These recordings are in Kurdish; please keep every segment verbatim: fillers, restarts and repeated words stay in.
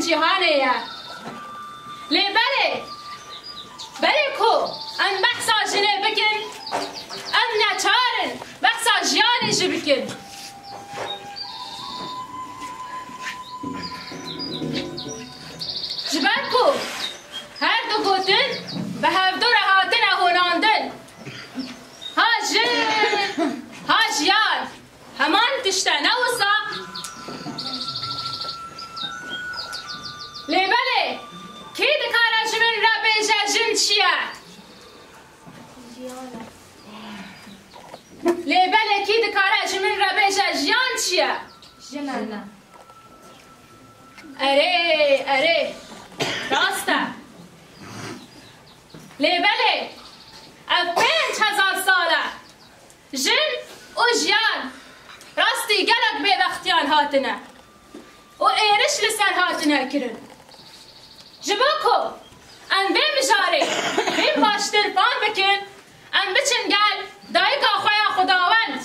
cîhanê ye. Lê belê, berê ku em behsa jinê bikin, em neçar in behsa jiyanê jî bikin. Ji ber ku her du gotin bi hevdu re hatine hûnandin. Ha jin, ha jiyan. Heman tişt e, ne wisa? Lê belê, kî dikare ji min re bêje jin çi ye? Lê belê, kî dikare ji min re bêje jiyan çi ye? Jin e. Erê, erê, rast e. Lê belê, ev pênc hezar sal e. Jin û jiyan rastî gelek bêbextiyan hatine û êriş li ser hatine kirin. Ji bo ku em vê mijarê hîn baştir fam bikin, em biçin gel dayika xwe ya Xwedawend.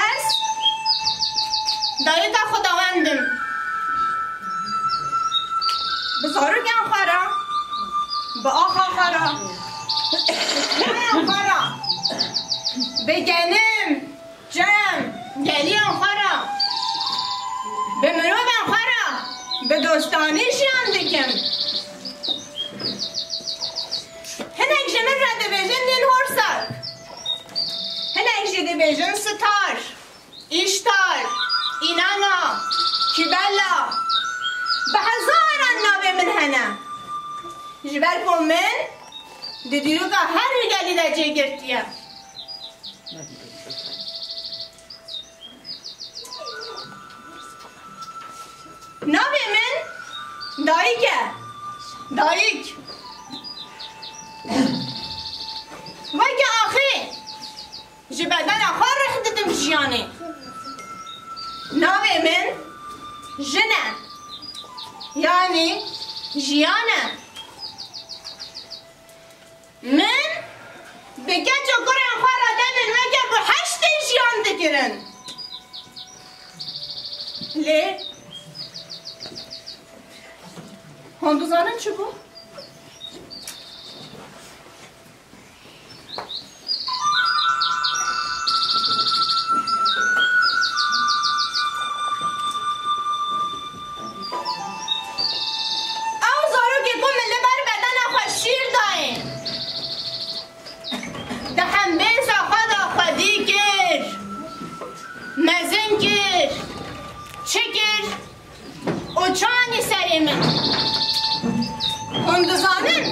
Ez dayika Xwedawend im. Bi zarokên xwe re, bi axa xwe re, bi çiyan xwe re, bi genim, cem, geliyên xwe re, bi mirovên xwe re, bi dostanî jiyan dikim. Hinek ji min re dibêjin Nîlhorsak. Hinek jî dibêjin Star, Îştar, Înana, Kîbela. Bi hezaran navê min hene. Ji ber ku min di dîroka her gelî de cê girtiye. Navê min Dayik e. Dayik. Weke axê ji bedena xwe rih didim jiyanê. Navê min Jin e. Yanî jiyan e. Min bi keç û kurên xwe re devên weke biheştê jiyan dikirin. Lê hûn dizanin çi bû? Ew zarokê ku min li ber bedena xwe şîr dayê, di hembêza xwe de xwedî kir, mezin kir, çi kir û çanî serê min. Hûn dizanin?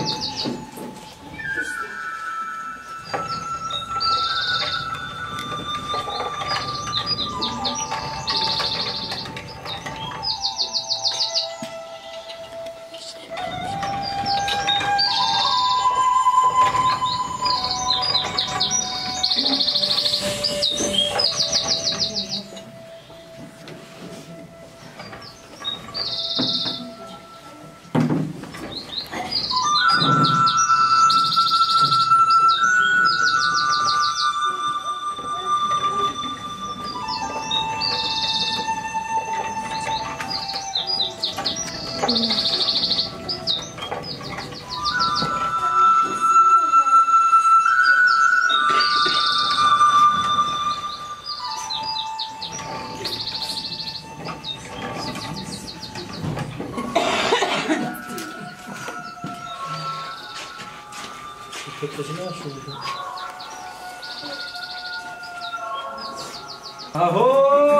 Aho,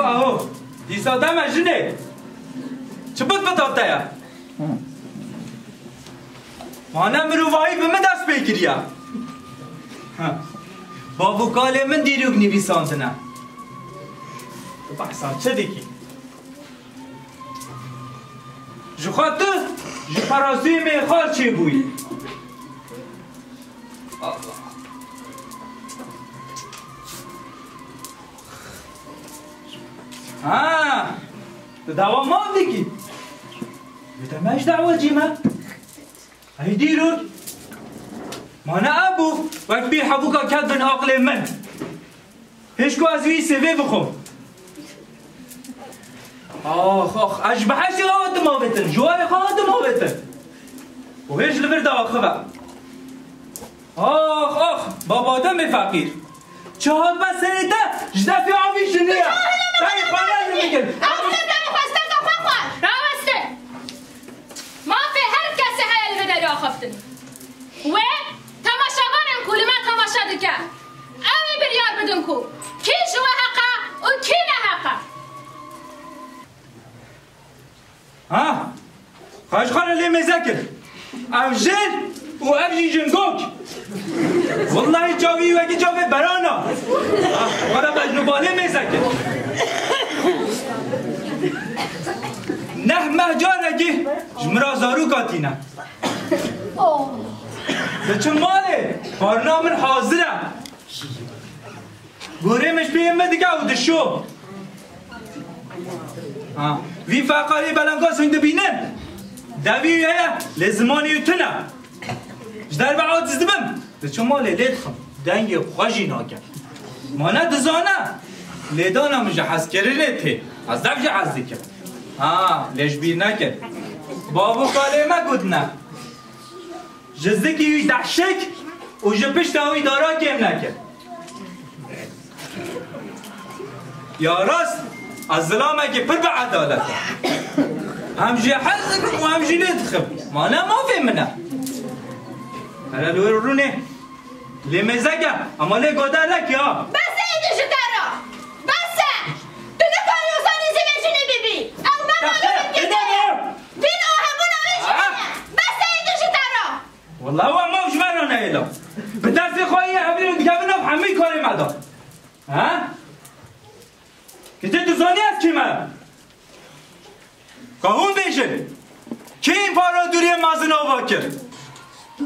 aho. Dîsa deme jinê. Çi pit pit hate ya? Ma ne mirovahî bi min dest pê kiriya. Ha. Bav û kalê min dîrok nivîsandine. Tu behsa çi dikî? Ji xwe tu ji parasûyê mêxal çêbûyî. Allah. Ha, tu dawa maf dikî. Bi te me ji dawa cî me. Hey dîrok. Ma ne ebû, wek bîr hebûka ket bin aqlê min. Pêş ku ez wî sêvê bixwim. Ax, ax, ez ji behiştê xwe hatim avêtin, ji warê xwe hatim avêtin. Û hêj li vir diaxive. Ax, ax, baba demê feqîr. Çi hat be serê te, ji destê avî jinî ye. Tayê xwe ne dikin. Ew ser te xwestin te xwe xwar. Rawestin. Mafê her kesê heye li vê derê axaftin. Wê temaşevanên ku li me temaşe dike, ew ê biryar bidin ku kî ji we heq e û kî ne heq e. Ha? Xwe ji xwe re lê mêze kir. Ev jêr û ev jî jingok. Wellahî çavî wekî çavê berana. Ah, xwe re bejn û balê mêze kir. Neh meh carekî ji min re zarok hatîne. Diçim malê, xwarina min hazir e. Gorê min ji pêyê min dike û dişo. Ha, vî feqarê belengaz hûn dibînin. Devî wî heye, lê zimanê wî tune. Ji derve aciz dibim. Diçim malê lê dixim. Dengê xwe jî nake. Ma ne dizane. Lê dana min ji hezkirinê tê. Ez dev jî hez dikim. Ha, lê ji bîr neke. Bavûka lê me gotine. Ji zikî wî dehşik û ji pişta wî dara kêm neke. Ya rast, ez zilamekî pir bi edalet e. Hem jê hez dikim û hem jî lê dixim. Ma ne mafê min e. Here li wir rûnê. Lê mêzeke, ama lê godarek ya. Bes e êdî ji te re. Bes e. Tu nikarî wisa nêzîkê jinê bibî. Ew ne mafê min e. Vîn û hebûna wê jî heye. Bes e êdî ji te re. Wellahî we maf ji me re neyê la. Bi destê xwe yê hevîr û dikevin nav hemî karê me da. He? Kitê tu zanî ez kî me? Ka hûn bêjin. Kê împaratoriyê mezin ava kir?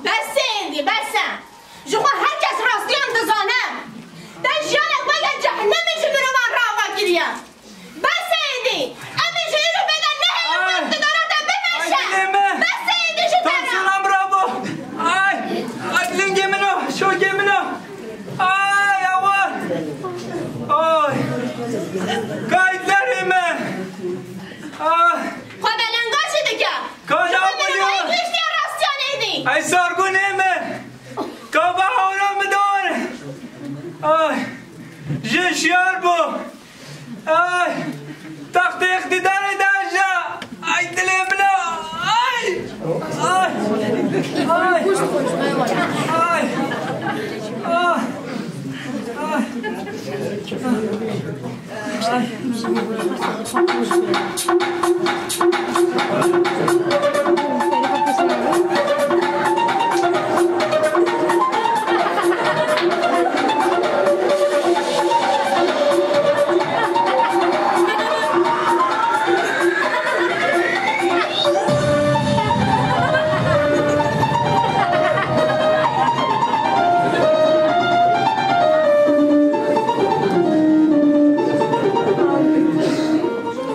Bes e êdî, bes e. Ji xwe her kes rastiyan dizane. Te jiyanek weke cehennemê ji mirovan re ava kiriye. Bes e êdî. Em ê ji îro bêde nehêlin Ay. Bes didara te bimeşe. Ay dilê me. Bes e êdî ji te re. Tansiyona min rabû. Ay. Ay lingê min o. Şokê min o. Ay awa. Ay. Kayıtlarê me. Ay. Xwe belengaz jî dike. Kayda Ji xwe bûye. Belengazî gihiştiye rastiyan êdî. Ay sargunê me. Kaba hawra min dor. Ay. Ji şiyar bû. Ay, taxtê îqtîdarê de ja. Ay, dilê min a. Ay. Ay. Ay. Ay. Ah. Ay. Ay.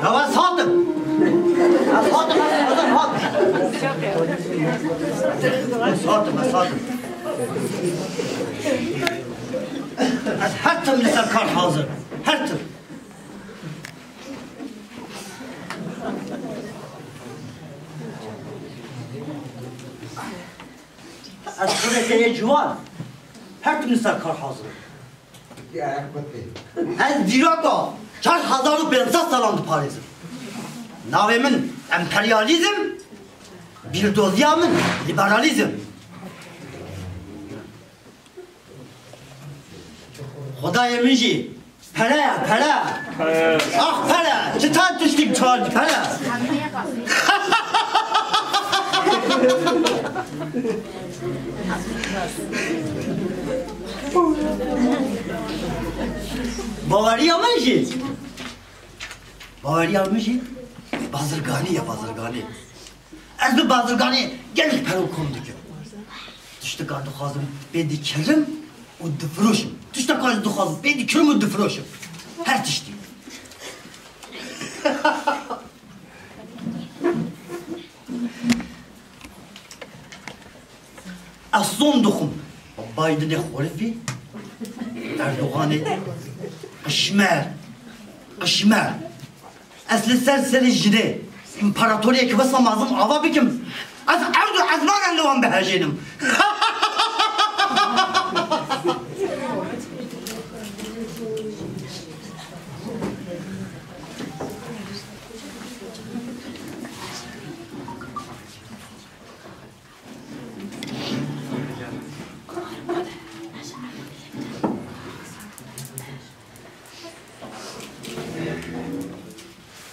Ya ez hatim. Ez hatim, ez, ez hatim. Ez hatim, ez hatim. Ez her tim li ser kar hazir. Her tim. Ez kureke yê ciwan. Her tim li ser kar hazir. Ez dîroka çar hezar û pênc sed salan diparêzim. Navê min emperyalîzm, bîrdoziya min lîberalîzm. Xwedayê min jî pere ye, pere. Ax pere, çitan tiştik çar pere. Baweriya min jî, baweriya min jî bazirganî ye, bazirganî. Ez bi bazirganî gelek pere kom dikim. Tiştika dixwazim pê dikirim û difiroşim. Tişteka ez dixwazim pê dikirim û difiroşim. Her tiştî. Ez son dixwim. Bidenê xorifî, Erdoganê Qişmer. Qişmer. Ez li ser serê jinê împaratoriyek wisa mezin ava bikim. Ez erd û ezmanan li wan bihejênim.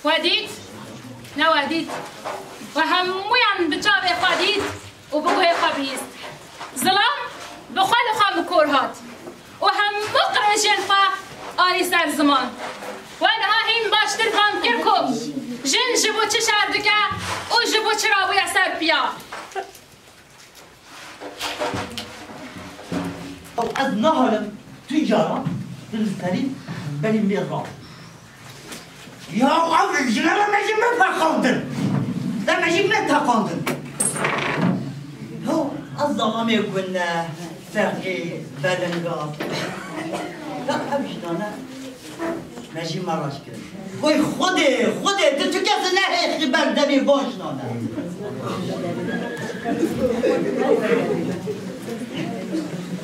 We dît, ne we dît. We hemûyan bi çavê xwe dît û bi guhê xwe bihîst. Zilam bi xwe li xwe bi kor hat û hemû qirêjên xwe arî ser ziman. We niha hîn baştir fam kir ku jin ji bo çi şer dike û ji bo çi rabûye ser piya. Ew ez naherim tu cara tu li serî berî mêr ra. Ya ev jinere me jî me teqandin. De me jî me teqandin. Yo, ez zelamê gune, feqî, belinga. Ya ev jinane me jî me raş kirin. Goy Xwedê, Xwedê, tu çi kes nehêxî ber devê van jinan e.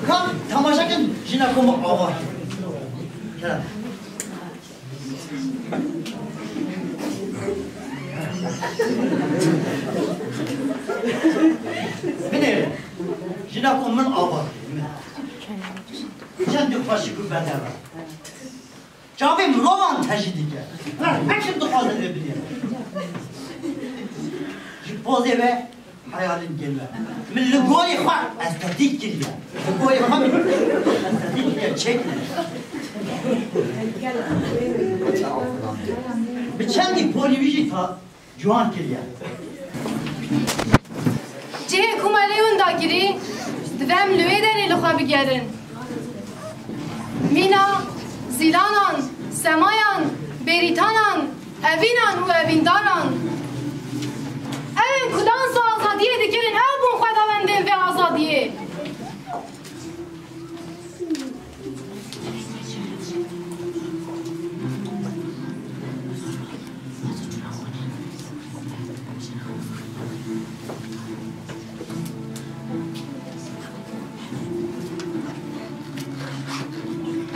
Ka temaşe kin, jina ku min ava kir. Kerem. Binêrin. Jina ku min ava kir. Çend xweşik û bedev e. Çavê mirovan tejî dike. Her, her kim dixwaze lê bidê. Ji pozê ve heyalên gel ve. Min li gorî xwe estetîk kiriye. Li gorî xwe min estetîk kiriye. Çek. Bi çendî polî wî jî ta Ciwan kiriye. Cihê ku me lê winda kirî, divê em li wê derê li xwe bigerin. Mîna, zîlanan, semayan, bêrîtanan, evînan û evîndaran. Ew ên ku dansa azadiyê dikirin, ew bûn xwedawendên vê azadiyê.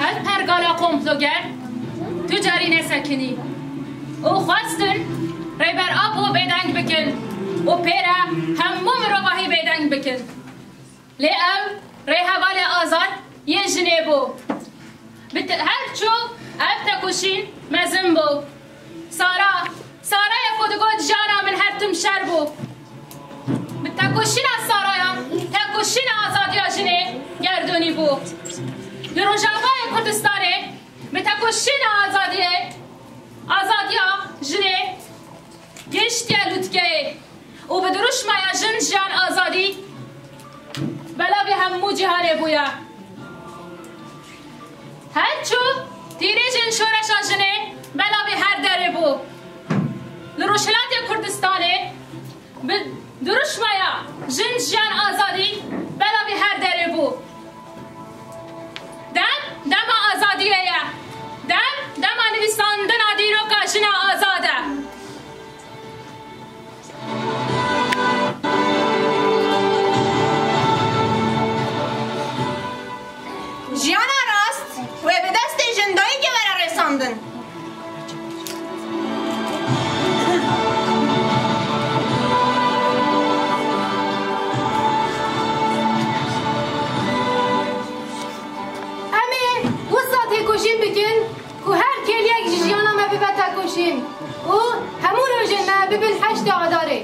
Ev pergala komploger tu carî nesekinî û xwestin Rêber Apo bêdeng bikin û pê re hemû mirovahî bêdeng bikin. Lê ew rêhevalê azad yên jinê bû. Bi te-, her çû ev tekoşîn mezin bû. Sara, Saraya ku digot jiyana min her tim şer bû. Bi tekoşîna Saraya, tekoşîna azadiya jinê gerdûnî bû. Li Rojavayê Kurdistanê bi tekoşîna azadiyê, azadiya jinê gihiştiye lûtkeyê û bi dirûşmaya Jin, Jiyan, Azadî belavê hemû cîhanê bûye. Her çû tîrêjên şoreşa jinê belavê her derê bû. Li Rojhilatê Kurdistanê bi dirûşmaya Jin, Jiyan, Azadî belavê her derê bû. Dem, dema azadiyê ye. Dem, dema nivîsandina dîroka jina azad e. Jiyana rast wê bi destê jindayîkê were rêsandin. Em ê wisa têkoşîn bikin ku her kêliyek ji jiyana me bibe tekoşîn û hemû rojên me bibin heştê Adarê.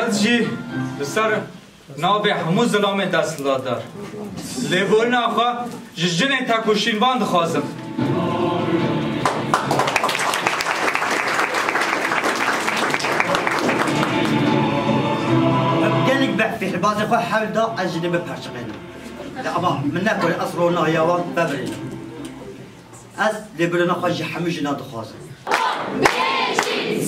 Ez jî li ser navê hemû zilamê desthilatdar lêborîna xwe ji jinên tekoşînvan dixwazim. Gelek behsê hibazê xwe hewl da ez jinê biperçiqênim. Lê ama min nekare ez ronahiya wan bibirînim. Ez lêbirina xwe ji hemû jinan dixwazim. Bêjîn